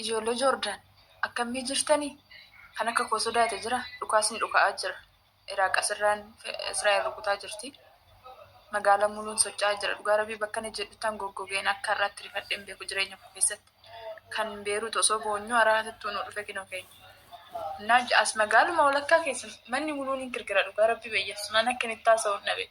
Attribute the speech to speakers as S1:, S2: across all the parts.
S1: Ijoollee Joordaan akkamii jirtanii? Kan akka koo sodaate jira? Dhukaasni dhuka'aa jira. Iraaq asirraan Israa'el rukutaa jirti. Magaalaa muluun socho'aa jira. Dhugaa Rabbii bakka ani jedhuttan goggogeen akka har'aatti rifadhee hin beeku jireenya koo keessatti. Kan Beerut osoo boonyuu araatuttuu nu dhufe kinoo keenya. Innaa as magaaluma walakkaa keessa manni muluun hin kirkira dhugaa Rabbii bayyeessu. Mana akkan itti haasa'uun dhabe.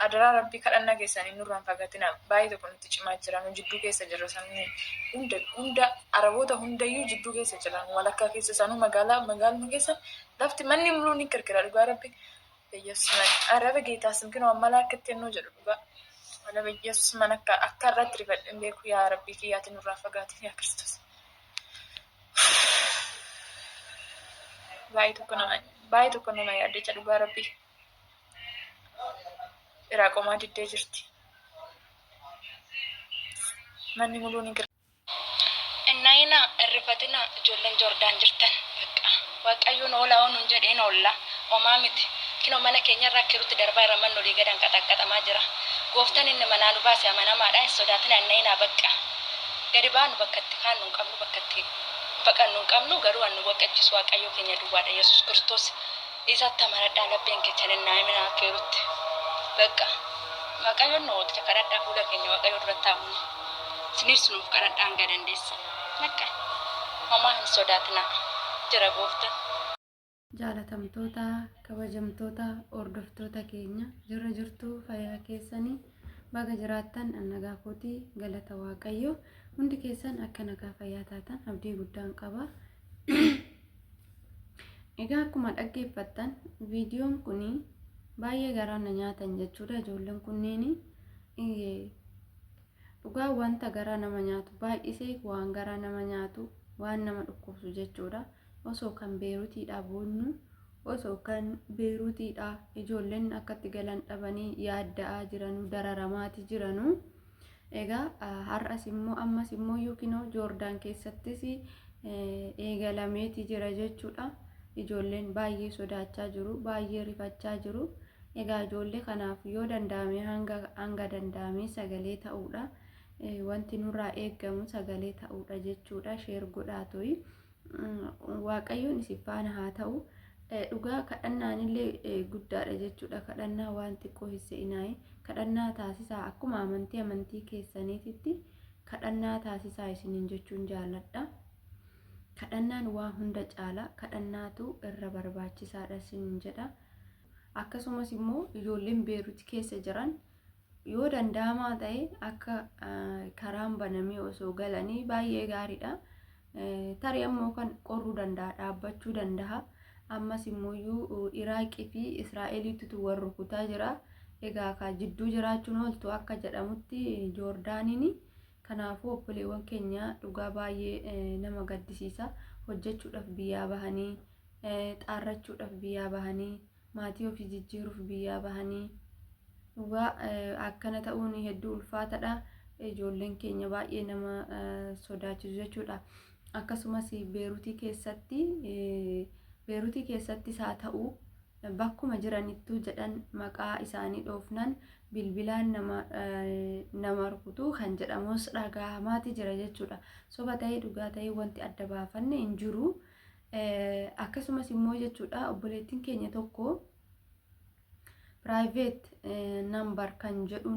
S1: Adaraa Rabbii kadhannaa keessaniin nurraa hin fagaatinaa. Baay'ee tokko nutti cimaa jira. Nu jidduu keessa jirra sanuu hunda hunda Araboota hundayyuu jidduu keessa jira. Nu walakkaa keessa sanuu magaalaa magaaluma keessa lafti manni muluun hin kirkira dhugaa Rabbii. Bayyeessu man araba geetaa simkinoo ammalaa akka itti ennuu jedhu dhugaa. Wala bayyeessu man akka akka irratti rifadhe hin beeku yaa Rabbii kiyyaati nurraa fagaatin yaa Kiristoos. Baay'ee tokko nama baay'ee tokko nama yaaddecha dhugaa Rabbii. Iraaq homaa diddee jirti. Manni muluun hin
S2: Hin na'inaa, hin rifatinaa ijoolleen Jordaan jirtan bakka Waaqayyo nu oolaa yoo nuun jedhe hin oolla homaa miti kinoo mana keenyarraa kirutti darbaa irra manni olii gad hanqaxaqqaxamaa jira Gooftaan inni manaa nu baase amanamaadha hin sodaatinaa hin na'inaa bakka gadi baanu bakka itti kaannu hin qabnu bakka itti baqannu hin qabnu garuu an nu baqachiisu Waaqayyo keenya duwwaadha Yesuus Kiristoos Isatti amanadhaa lapheen kechan hin naa'iminaa akka jirutti bakka Waaqayyoon nu oolcha kadhadhaa fuula keenya Waaqayyo duratti haa bunnu isinis nuuf kadhadhaa hanga dandeessan bakka homaa hin sodaatinaa jira gooftan.
S3: Jaalatamtoota, kabajamtoota, hordoftoota keenya jirra jirtuu fayyaa keessanii baga jiraattan an nagaa kootii galata Waaqayyo hundi keessan akka nagaa fayyaa taatan abdii guddaan qaba. Egaa akkuma dhaggeeffattan viidiyoon kun baay'ee garaa na nyaatan jechuudha ijoolleen kunneen dhugaa wanta garaa nama nyaatu baay'isee waan garaa nama nyaatu waan nama dhukkubsu jechuudha. Osoo kan Beerutiidhaa boonnu osoo kan Beerutiidhaa ijoolleen akkatti galan dhabanii yaadda'aa jiranuu dararamaati jiranuu. Egaa har'as immoo ammas immoo yookiinoo Joordaan keessattis eegalameeti jira jechuudha. Ijoolleen baay'ee sodaachaa jiru, baay'ee rifachaa jiru. Egaa ijoollee kanaaf yoo danda'ame hanga hanga danda'ame sagalee ta'uudha. Wanti nurraa eegamu sagalee ta'uudha jechuudha. Sheer godhaa to'i. Waaqayyoon isin faana haa ta'u. Dhugaa kadhannaan illee guddaadha jechuudha. Kadhannaa waan xiqqoo hin se'inaayi. Kadhannaa taasisaa akkuma amantii amantii keessaniititti kadhannaa taasisaa isiniin jechuun jaalladha. Kadhannaan waa hunda caala. Kadhannaatu irra barbaachisaadha isiniin jedha. Akkasumas immoo ijoolleen Beerut keessa jiran yoo danda'amaa ta'e akka karaan banamee osoo galanii baay'ee gaariidha. Tarii ammoo kan qorruu danda'a, dhaabbachuu danda'a. Ammas immoo Iraaqii fi Israa'eliitu wal rukutaa jira. Egaa ka jidduu jiraachuun ooltu akka jedhamutti Joordaaniin kanaafuu obboleewwan keenya dhugaa baay'ee nama gaddisiisa. Hojjechuudhaaf biyyaa bahanii, xaarrachuudhaaf biyyaa bahanii, maatii ofii jijjiiruuf biyyaa bahanii dhugaa akkana ta'uun hedduu ulfaatadha. Ijoolleen keenya baay'ee nama sodaachisu jechuudha. Akkasumas Beeruutii keessatti Beeruutii keessattis haa ta'u bakkuma jiranittuu jedhan maqaa isaanii dhoofnan bilbilaan nama nama rukutu kan jedhamus dhagahamaati jira jechuudha. Soba ta'ee dhugaa ta'ee wanti adda baafanne hin jiru. Akkasumas immoo jechuudha obboleettiin keenya tokko private number kan jedhu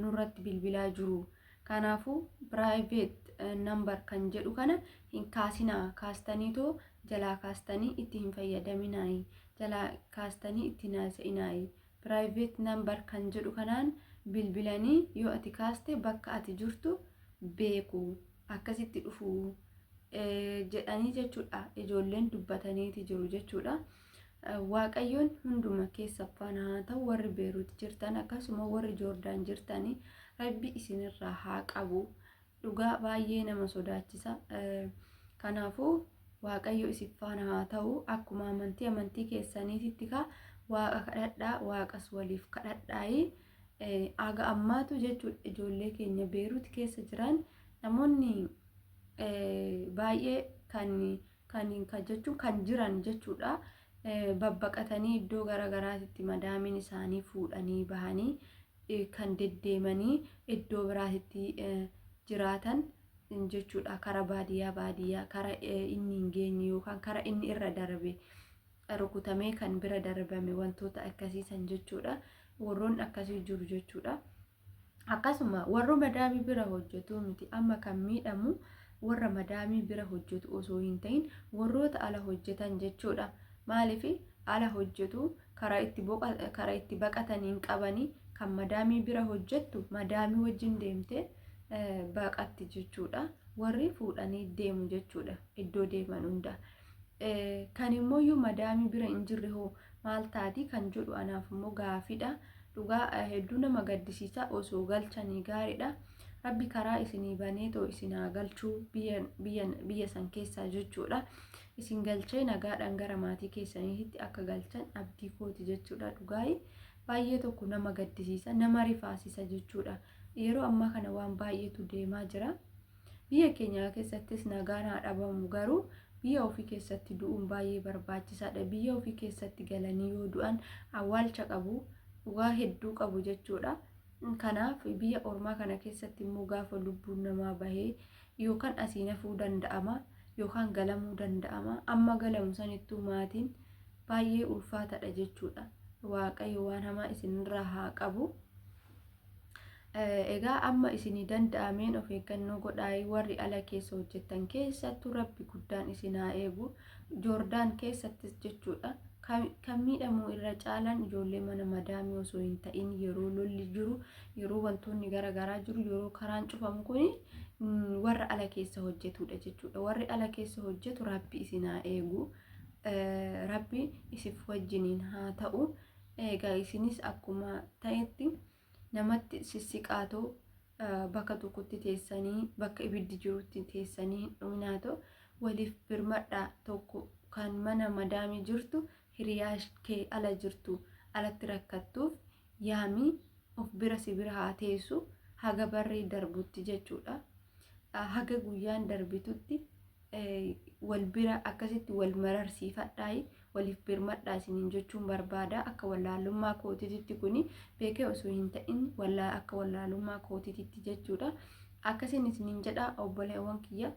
S3: nurratti bilbilaa jiru. Kanaafuu private number kan jedhu kana hin kaasinaa kaastaniitoo jalaa kaastanii itti hin fayyadaminaayi jalaa kaastanii itti hin haasa'inaayi private number kan jedhu kanaan bilbilanii yoo ati kaaste bakka ati jirtu beeku akkasitti dhufu jedhanii jechuudha ijoolleen dubbataniiti jiru jechuudha. Waaqayyoon hunduma keessa faana haa ta'u warri Beeruut jirtan akkasuma warri Joordaan jirtanii rabbi isinirraa haa qabu. Dhugaa baay'ee nama sodaachisa. Kanaafuu Waaqayyo isin faana haa ta'u akkuma amantii amantii keessaniititti kaa waaqa kadhadhaa waaqas waliif kadhadhaayi. Aga ammaatu jechuudha ijoollee keenya Beeruut keessa jiran namoonni baay'ee kan kan kan jechuun kan jiran jechuudha. Babbaqatanii iddoo gara garaatitti madaamiin isaanii fuudhanii bahanii kan deddeemanii iddoo biraatitti jiraatan jechuudha. Kara baadiyyaa baadiyyaa kara inni hin geenye yookaan kara inni irra darbe rukutamee kan bira darbame wantoota akkasiisan jechuudha. Warroonni akkasii jiru jechuudha. Akkasuma warra madaamii bira hojjetu miti, amma kan miidhamu warra madaamii bira hojjetu osoo hin ta'in warroota ala hojjetan jechuudha. Maaliif ala hojjetu? Karaa itti baqatanii hin qabanii. Kan madaamii bira hojjettu madaamii wajjin deemtee baqatti jechuudha. Warri fuudhanii deemu jechuudha iddoo deeman hunda. Kan immoo madaamii bira hin jirre hoo maal taati kan jedhu anaaf immoo gaafiidha. Dhugaa hedduu nama gaddisiisa, osoo galchanii gaariidha. Rabbi karaa isinii banee too isin haa galchuu biyya san keessaa jechuudha. Isin galchee nagaadhaan gara maatii keessaniitti akka galchan abdii kooti jechuudha. Dhugaa baay'ee tokko nama gaddisiisa, nama rifaasisa jechuudha. Yeroo ammaa kana waan baay'eetu deemaa jira. Biyya keenya keessattis nagaan haa dhabamu, garuu biyya ofii keessatti du'uun baay'ee barbaachisaadha. Biyya ofii keessatti galanii yoo du'an awwaalcha qabu, waa hedduu qabu jechuudha. Kanaaf biyya ormaa kana keessatti immoo gaafa lubbuun namaa bahee yookaan asiin hafuu danda'ama yookaan galamuu danda'ama. Amma galamu sanittuu maatiin baay'ee ulfaataadha jechuudha. Waaqayyo waan hamaa isinirraa haa qabu. Egaa amma isinii danda'ameen of eeggannoo godhaa. Warri ala keessa hojjettan keessattuu Rabbi guddaan isin haa eegu. Joordaan keessattis jechuudha. Kan miidhamu irra caalaan ijoollee mana madaamii osoo hin ta'in yeroo lolli jiru, yeroo wantoonni garaagaraa jiru, yeroo karaan cufamu kuni warra ala keessa hojjetudha jechuudha. Warri ala keessa hojjetu Rabbi isin haa eegu. Rabbi isif wajjiniin haa ta'u. Egaa isinis akkuma ta'etti namatti sissiqaatoo bakka tokkotti teessanii, bakka ibiddi jirutti teessanii hin dhuminaatoo waliif birmadhaa. Tokko kan mana madaamii jirtu hiriyaa kee ala jirtu alatti rakkattuuf yaamii of bira si bira haa teessu haga barri darbutti jechuudha. Haga guyyaan darbitutti wal bira akkasitti wal mararsiifadhaayi, waliif birmadhaa isiniin jechuun barbaada. Akka wallaalummaa kootiitti, kuni beekee osoo hin ta'in wallaa akka wallaalummaa kootiitti jechuudha. Akkasiin isiniin jedha, obboleewwan kiyya.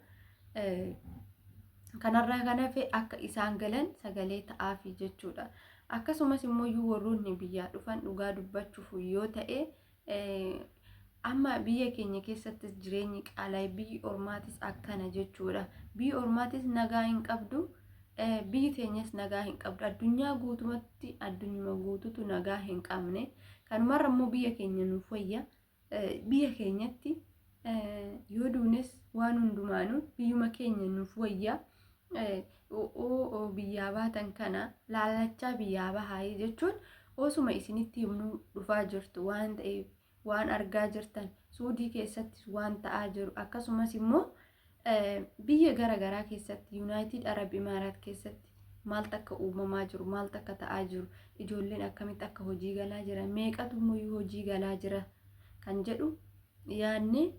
S3: Kanarraa kan hafe akka isaan galan sagalee ta'aafi jechuudha. Akkasumas immoo warroonni biyyaa dhufan, dhugaa dubbachuuf yoo ta'e, amma biyya keenya keessattis jireenyi qaala'e, biyyi ormaatis akkana jechuudha. Biyyi ormaatis nagaa hin qabdu. Biyyi teenyas nagaa hin qabdu. Addunyaa guutumatti, addunyuma guututu nagaa hin qabne. Kanumarra immoo biyya keenya nuuf wayya. Biyya keenyatti yoo duunes waan hundumaanuu biyyuma keenya nuuf wayya. Biyyaa baatan kana laalachaa biyyaa bahaa jechuun osuma isinitti himnuu dhufaa jirtu waan ta'eef, waan argaa jirtan, Suudii keessattis waan ta'aa jiru, akkasumas immoo biyya gara garaa keessatti, United Arab Emirates keessatti maaltu akka uumamaa jiru, maaltu akka ta'aa jiru, ijoolleen akkamitti akka hojii galaa jira, meeqatu immoo hojii galaa jira kan jedhu yaadne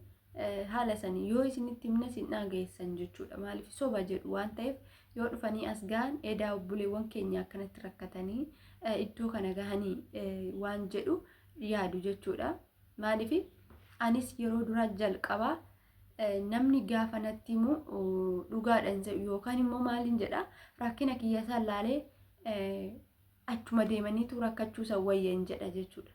S3: haala sanii yoo isinitti himne isin dhageessan jechuudha. Maaliif soba jedhu waan ta'eef, yoo dhufanii as gahan edaa obboleewwan keenya akkanatti rakkatanii iddoo kana gahanii waan jedhu yaadu jechuudha. Maaliif anis yeroo duraa jalqabaa namni gaafa natti himu dhugaadhaan jedhu yookaan immoo maaliin jedha, rakkina kiyya isaan laalee achuma deemaniitu rakkachuu san wayyan jedha jechuudha.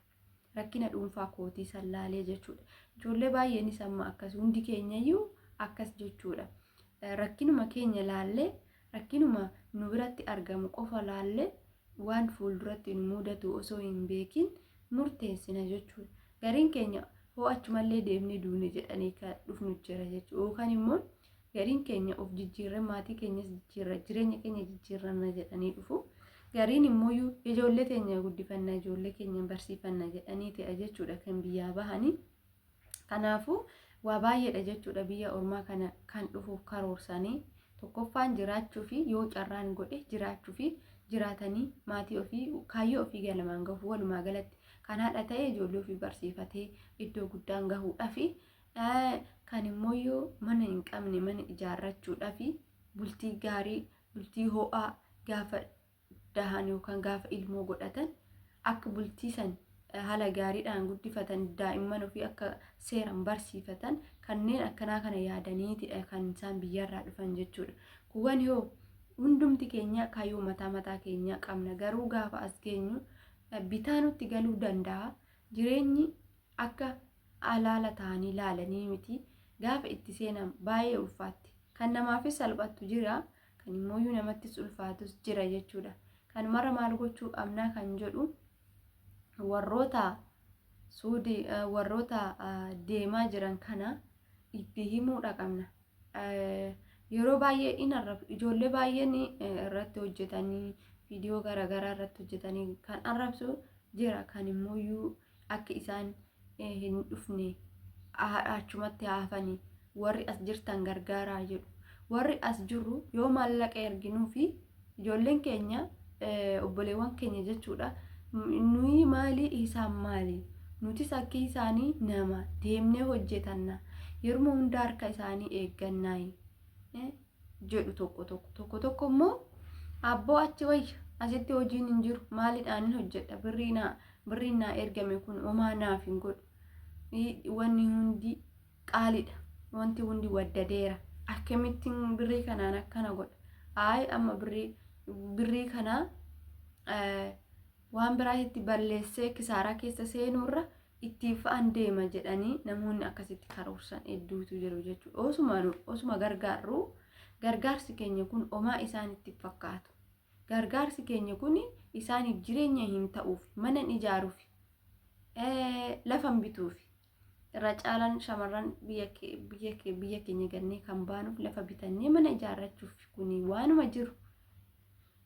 S3: Rakkina dhuunfaa kootii san laalee jechuudha. Ijoollee baay'eenis amma akkas, hundi keenyayyuu akkas jechuudha. Rakkinuma keenya laallee, rakkinuma nu biratti argamu qofa laallee, waan fuulduratti nu mudatu osoo hin beekin murteessina jechuudha. Gariin keenya hoo achumallee deemnee duune jedhanii kan dhufnu jira jechuudha. Yookaan immoo gariin keenya of jijjiirree, maatii keenyas jijjiirra, jireenya keenya jijjiirranna jedhanii dhufu. Gariin immoo ijoollee teenya guddifanna, ijoollee keenya barsiifanna jedhanii ta'e jechuudha kan biyyaa bahanii. Kanaafuu waa baay'eedha jechuudha biyya ormaa kana kan dhufuuf karoorsanii. Tokkoffaan jiraachuu fi yoo carraan godhe jiraachuu fi jiraatanii maatii ofii kaayyoo ofii galmaan gahu, walumaa galatti kan haadha ta'e ijoollee ofii barsiifatee iddoo guddaan gahuudhaa fi kan immoo yoo mana hin qabne mana ijaarrachuudhaa fi bultii gaarii, bultii ho'aa gaafa dahan yookaan gaafa ilmoo godhatan akka bultii san haala gaariidhaan guddifatan, daa'imman ofii akka seeraan barsiifatan, kanneen akkanaa kana yaadaniitidha kan isaan biyyarraa dhufan jechuudha. Kuwwan yoo hundumti keenya kaayyoo mataa mataa keenyaa qabna, garuu gaafa as geenyu bitaa nutti galuu danda'a. Jireenyi akka alaala ta'anii laalanii miti, gaafa itti seenan baay'ee ulfaatti. Kan namaafis salphattu jira, kan immooyyuu namattis ulfaatus jira jechuudha. Kanumarra maal gochuu qabnaa kan jedhu, warroota Suudii, warroota deemaa jiran kana itti himuudha qabna. Yeroo baay'ee in arrabsu, ijoollee baay'een irratti hojjetanii, viidiyoo garaagaraa irratti hojjetanii kan arrabsu jira, kan immooyyuu akka isaan hin dhufne, achumatti hafanii, warri as jirtan gargaaraa jedhu. Warri as jirru yoo maallaqa erginuu fi ijoolleen keenya, obboleewwan keenya jechuudha. Nuyi maali, isaan maali? Nutis akki isaanii nama deemnee hojjetanna. Yeruma hunda harka isaanii eeggannaayi jedhu tokko tokko. Tokko tokko immoo, abboo achi wayya, asitti hojiin hin jiru, maalidhaan hin hojjedha, birriin naa ergame kun homaa naaf hin godhu. Wanni hundi qaaliidha. Wanti hundi waddadeera. Akkamittiin birrii kanaan akkana godha? Ayi, amma birrii kana waan biraatti balleessee kisaaraa keessa seenuurra ittiin fa'an deema jedhanii namoonni akkasitti karoorsan hedduutu jiru jechuudha. Osuma gargaarru gargaarsi keenya kun homaa isaanitti fakkaatu. Gargaarsi keenya kun isaaniif jireenya hin ta'uuf, mana hin ijaaruuf, lafa hin bituuf. Irra caalaan shamarran biyya keenya gannee kan baanuuf lafa bitannee mana ijaarrachuuf, kuni waanuma jiru.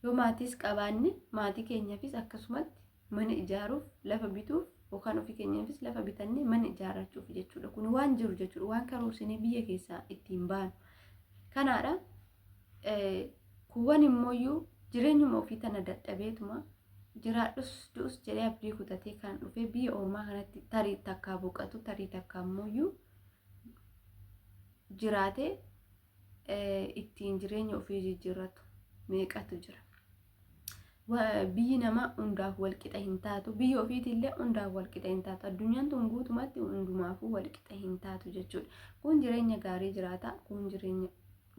S3: Yoo maatiis qabaanne maatii keenyaafis akkasumatti mana ijaaruuf, lafa bituuf, yookaan ofii keenyaafis lafa bitannee mana ijaarrachuuf jechuudha. Kun waan jiru jechuudha. Waan karoorsinee biyya keessaa ittiin baanu. Kanaadha. Kuuwwan immooyyuu jireenyuma ofii tana dadhabeetuma jiraadhus du'us jedhee abdii kutatee kan dhufee biyya ormaa kanatti tarii takkaa boqatu, tarii takkaa immooyyuu jiraatee ittiin jireenya ofii jijjiirratu meeqatu jira. Biyyi namaa hundaaf walqixa hin taatu. Biyya ofiitillee hundaaf walqixa hin taatu. Addunyaan tun guutumatti hundumaafuu walqixa hin taatu jechuudha. Kun jireenya gaarii jiraata, kun jireenya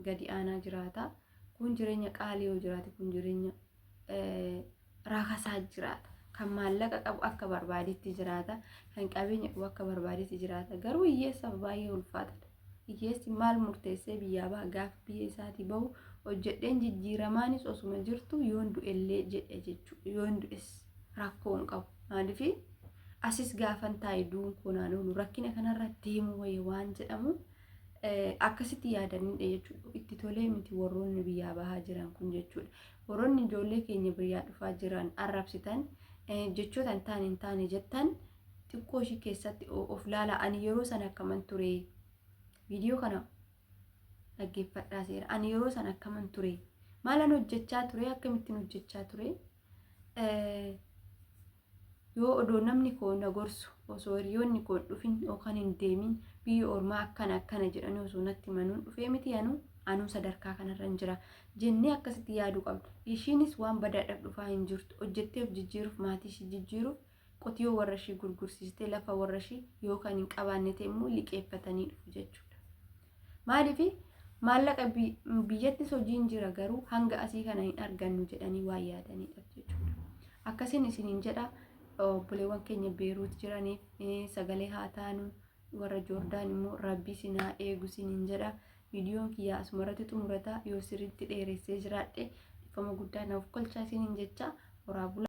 S3: gadi aanaa jiraata, kun jireenya qaalii yoo jiraate, kun jireenya rakasaa jiraata. Kan maallaqa qabu akka barbaadetti jiraata, kan qabeenya qabu akka barbaadetti jiraata. Garuu hiyyeessaaf baay'ee ulfaatadha. Hiyyeessi maal murteessee biyyaa baha? Gaafa biyya isaatii bahu hojjedheen jijjiiramaanis osuma jirtu yoon du'ellee jedhe jechuudha. Yoon du'es rakkoo hin qabu. Maaliif asis gaafan taa'e du'uun koo naan oolu, rakkina kanarra deemuu wayya waan jedhamu akkasitti yaadanidha jechuudha. Itti tolee miti warroonni biyyaa bahaa jiran kun jechuudha. Warroonni ijoollee keenya biyyaa dhufaa jiran arrabsitan, jechoota hin taane hin taane jettan, xiqqoo ishii keessatti of laala. Ani yeroo sana akkaman ture? Viidiyoo kana dhaggeeffadhaa seera. Ani yeroo sana akkaman ture? Maalan hojjechaa ture? Akkamittiin hojjechaa ture? Yoo odoo namni koo na gorsu, osoo hiriyoonni koo hin dhufin yookaan hin deemin, biyya ormaa akkana akkana jedhanii osoo natti himanuun dhufee miti, anuu sadarkaa kanarra hin jira jennee akkasitti yaaduu qabna. Ishiinis waan badaadhaaf dhufaa hin jirtu. Hojjettee of jijjiiruuf, maatii ishii jijjiiruuf, qotiyoo warra ishii gurgursiistee, lafa warra ishii yookaan hin qabaanne ta'e immoo liqeeffatanii dhufu jechuudha. Maaliif maallaqa biyyattis hojiin jira, garuu hanga asii kana hin argannu jedhanii waan yaadanidha jechuudha. Akkasiin isiniin jedha, obboleewwan keenya Beeruut jiraniif sagalee haa taanu, warra Joordaan immoo Rabbi isin haa eegu isiniin jedha. Viidiyoon kiyyaa asumarratti xumurata. Yoo sirriitti dheeressee jiraadhe dhiifama guddaa naaf kolchaa isiniin jecha, horaa bula.